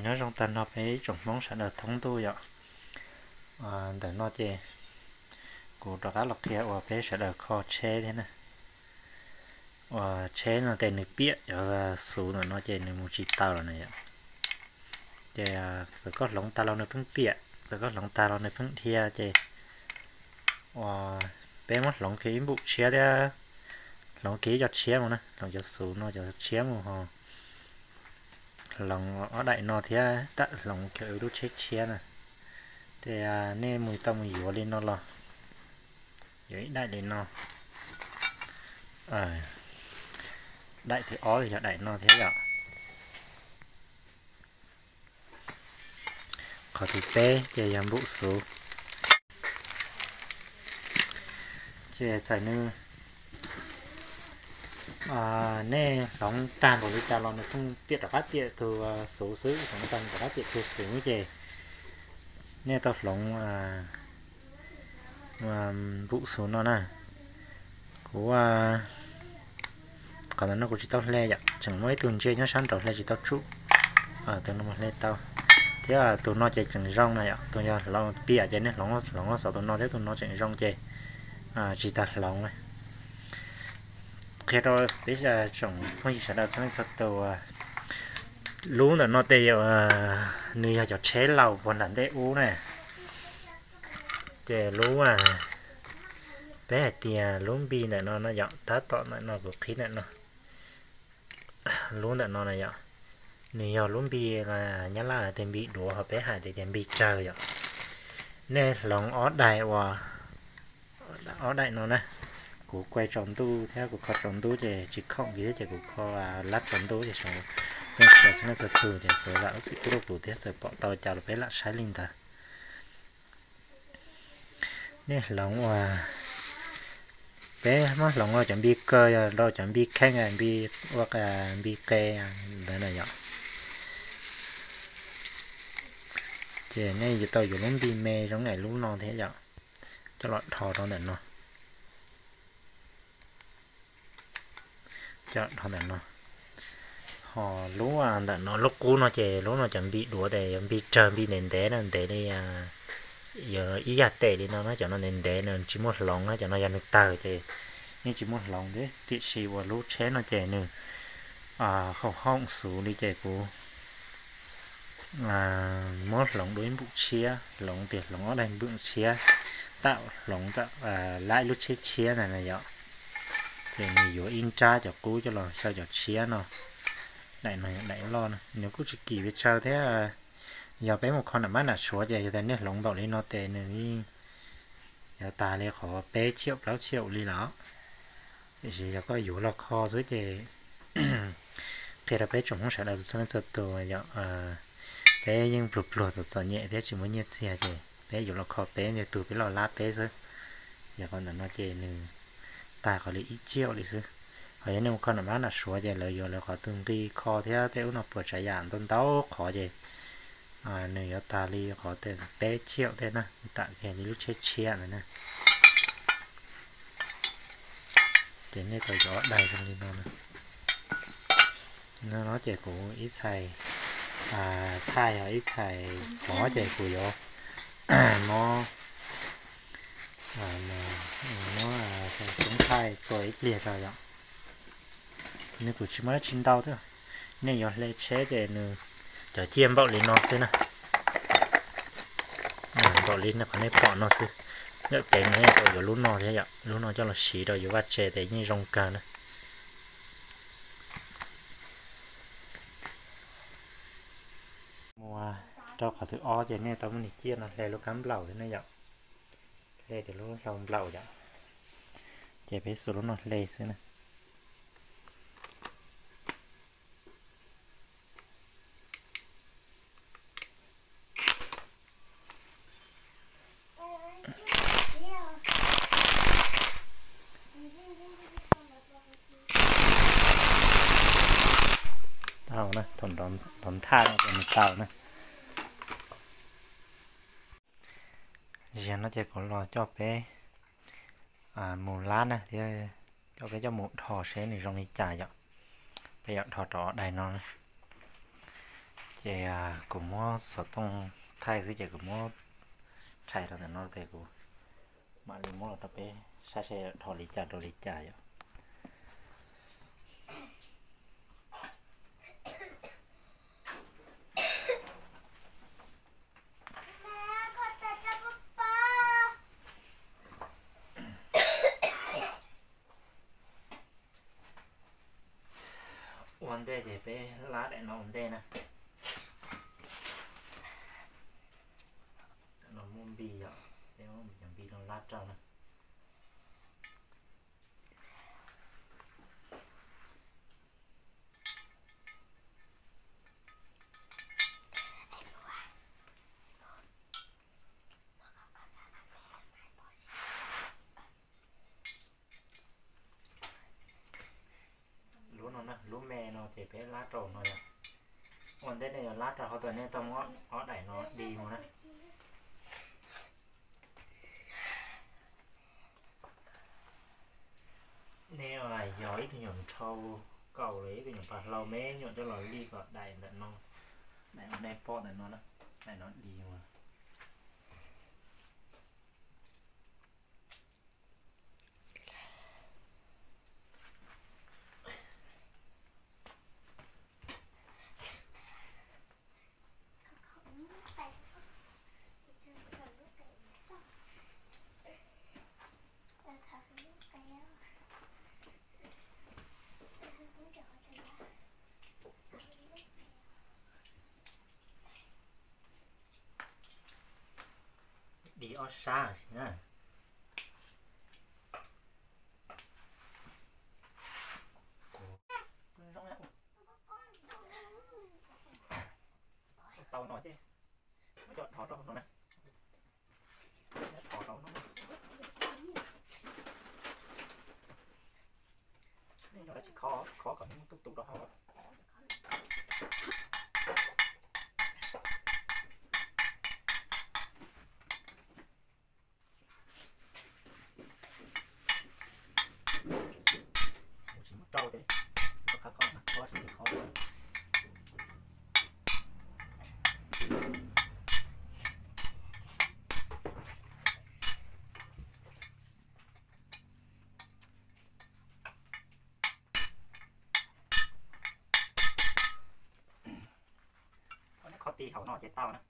Nyob zoo tag nrho peb ib tsoom Hmoob sawv daws thoob ntuj yom. Ntawm no ces kuv rov qab los qhia uas peb sawv daws kho tsheb thiab na. Uas tsheb no ces nws piam cov xuv ntawm no ces nws mus tsis taus lawm na yom. Ces txawm koj hloov tag los nws pheej piam, txawm koj hloov tag los nws pheej dhia ces uas peb muab hloov kiag ib npum tshiab thiab hloov kiag ib co tshiab mus na, hloov cov xuv no cov tshiab mus ho hloov ob daim no thiab tam hloov kiag lub tsheb tshiab na. Ces nej mus tau mus yuav li no los yuav ib daim li no. Daim thib ob yog daim no thiab yom. Qhov thib peb ces yog npum xuv. Ces txawm nws, nej hloov tag npaum li cas los nws pheej piam rov qab piam tus xuv xwb, hloov tag rov qab piam tus xuv ces nej tau hloov npum xuv no na. Kuv, qhov ntawm no kuv tsis tau hle yom, tseem muaj ib tug ntsia nyob sab nraud hle tsis tau tsuj. Tus no hle tau. Thiab tus no ces tseem zoo na yom, tus yog hloov piam ces nej hloov, hloov los xov tus no thiab tus no tseem zoo ces tsis tas hloov. Qhia rau peb tsoom phooj ywg sawv daws txhua leej txhua tus, lub ntawm no ces nws yog cov tsheb laus puag nram ntej ub na. Ces lub, peb hais tias lub npis ntawm no no yom, tab tom ntawm no kuv qhib ntawm no, lub ntawm no na yom, nws yog lub npis, Nyab Laj tias npis duav ho peb hais tias npis tsawg yom. Nej hloov ob daim uas, ob daim no na, kuv kuaj tsaus ntuj thiab kuv kho tsaus ntuj ces tsis khoom kiag thiab ces kuv kho lab tsaus ntuj ces sawv daws txhua leej txhua tus ces txawm lam ib txwm pub rau kuv thiab txawm pom tau cas los peb lam saib li ntawd. Nej hloov uas, peb muab hloov ua cov npis kaw los rau cov npis kheej, npis ua, npis qe ntawd na yom. Ces nej yuav tau yuav lub npis me zoo li lub no thiab yom, coj los dhos rau ntawm no. Coj dhos ntawm no. Ho lub ntawm no lub qub no ces lub no cov npis duav ces yog npis tsawg npis ntev ntev na, ntev li, yog ib yam tes li no na, cov no ntev ntev na tsis muaj hloov na, cov no yog nws tawg ces yeej tsis muaj hloov thiab, tiam sis uas lub tsheb no ces nws haum haum xuv li ces kuv muab hloov dua ib npum tshiab, hloov tias hloov ob daim npum tshiab, tam hloov tam lab ib lub tsheb tshiab na na yom. Ces nws yuav ib nrab cov qub coj los xyaw cov tshiab no. Daim no daim loj na, nws kuj tsis kim pes tsawg thiab. Yog peb mus kho nram mab nram suav ces yog tias nej hloov npaum li no ces nws yeej yuav tag li qhov peb tshiab plaub tshiab li los. Tiam sis yog koj yuav los kho xwb ces qhia rau peb tsoom Hmoob sawv daws txhua leej txhua tus yom, peb yeej pluag pluag txom txom nyem thiab tsis muaj nyiaj txiag ces peb yuav los kho peb ntiag tug peb los lab peb xwb. Yog qhov ntawm no ces nws tag qhov li ib tshiab li xwb. Ho yog nej mus kho nram mab nram suav ces lawv yuav lawv qhov tus nqi kho thiab tej ub no puas tsav yam ntau ntau qhov ces nws yuav tag li qhov peb tshiab tej na, tam kiag li lub tsheb tshiab ntawd na. Ces nej tau yuav ob daim zoo li no na. No ces kuv ib txhais thaij, yog ib txhais pov ces kuv yuav muab, muab xoob thaij tua ib pliag rau yom. Nws kuj tsis muaj dab tsi ntau thiab. Nej yuav hle tsheb ces nws cov ciaj npaum li no xwb na. Npaum li qhov nej pom no xwb. Ntawm kev no nej tau yuav lub no thiab yom, lub no coj los siv rau yuav vaj tse ces yeej zoo kawg na. Mus rau qhov thib ob ces nej tau muab nws ciaj no hle lub kab nplaum thiab ne yom. Hle tias lub hlau nplaum yom. Ces peb xuas lub no hle xwb na. Tau na, thaum nrov nthaj no ces nws tau na. Ziag no ces kuv los coj peb mus lab na thiab, coj peb coj mus dhos seb nws zoo li cas yom. Peb yuav dhos rau daim no na. Ces kuv muab xov tooj thaij xwb ces kuv muab thaij rau ntawm no ces kuv mam li muab los rau peb saib seb dhos li cas rau li cas yom. Ua ntej ces peb lab daim no ua ntej na. Daim no muaj npis yom, peb muab cov npis no lab rau na. Lub no na, lub me no ces peb lab rau no yom. Ua ntej nej yuav lab rau hauv tas nej tau muab ob daim no dig mus na. Nej yog ib tug nyuam nrhau kaus los ib tug nyuam pas hlau me nyuam coj los lij kom daim ntawm no, daim no nej pom ntawm no na, daim no dig mus. Dig ob sab na. Tau no ces muab coj dhos rau hauv no na. Dhos rau no. Nej yog dab tsi khov khov kom nws tu tu rau hauv. Mus tsis muaj rau ces rau qab koj mas koj tsis khov. Qhov no qhov ti hauv no ces tau na.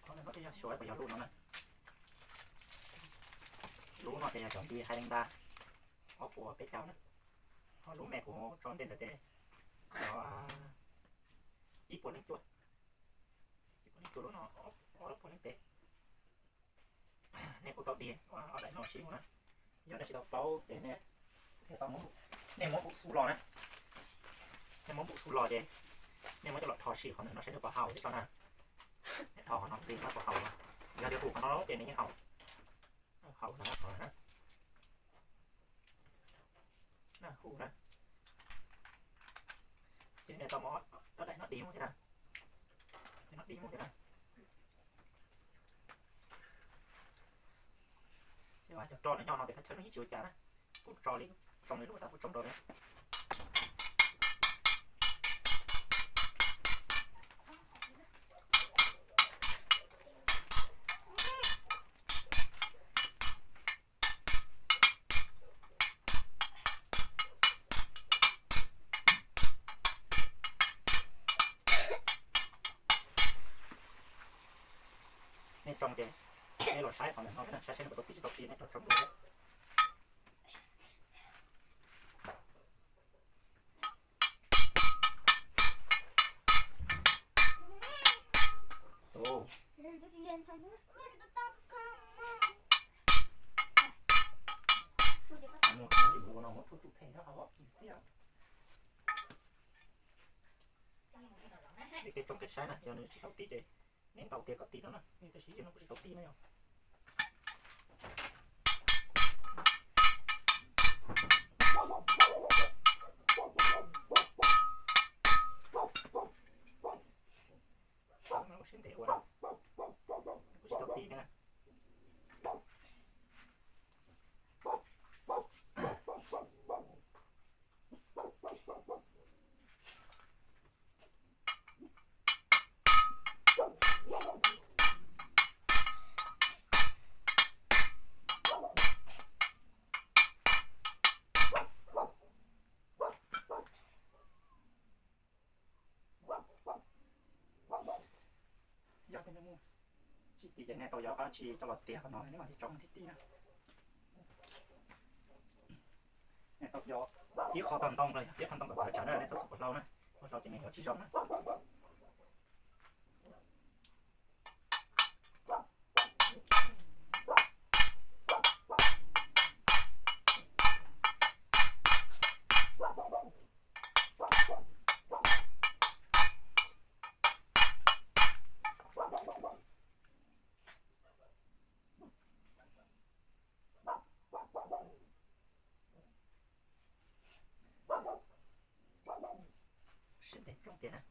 Qhov no ces yog suav puas yog lub no na. Lub no ces yog cov nti hai leej nta, ob puas peb caug na. Ho lub me kuv tso ntej ntawd ces yog ib puas leej cuaj, ib puas leej cuaj lub no, ob puas leej peb. Nej kuj tau dig ob daim no siv mus na. Yog nej tsis tau paub ces nej, nej muab npum xu los na. Nej muab npum xu los ces nej muab coj los dhos sim qhov ntawm no saib nws puas haum thiab tso na. Nej dhos qhov no ntxiv no puas haum no. Yog tias haum qhov no ces nws yeej haum. Haum no, haum na. Haum na. Ces nej tau muab ob daim no dig mus thiab na. Daim no dig mus thiab na. Ces cov roj no nyob no ces thaj chaw no yeej tsis ua cas na. Kuj tso li, tsoo li lub tas kuj tsoo rau li. Nej tsoo ces nej los saib qhov ntawm no na, saib seb nws puas tau tig tsis tau tig nej rov tsoo dua. Peb tsoo peb saib na, yog nws tsis tau tig ces nej ntaus tias kom tig no na, tab sis yog nws kuj tsis tau tig na yom. Tsis tib ces nej tau yog qab tsi coj los tiav qhov no nej mam li tso mus thib tib na. Nej tau yog ib qho tau ntoo los yog ib qho ntoo kom tawv tsam na nej txhob xub puas hlau na, puas hlau ces nws yuav tsis zoo na. Siab ntev coob tiag na.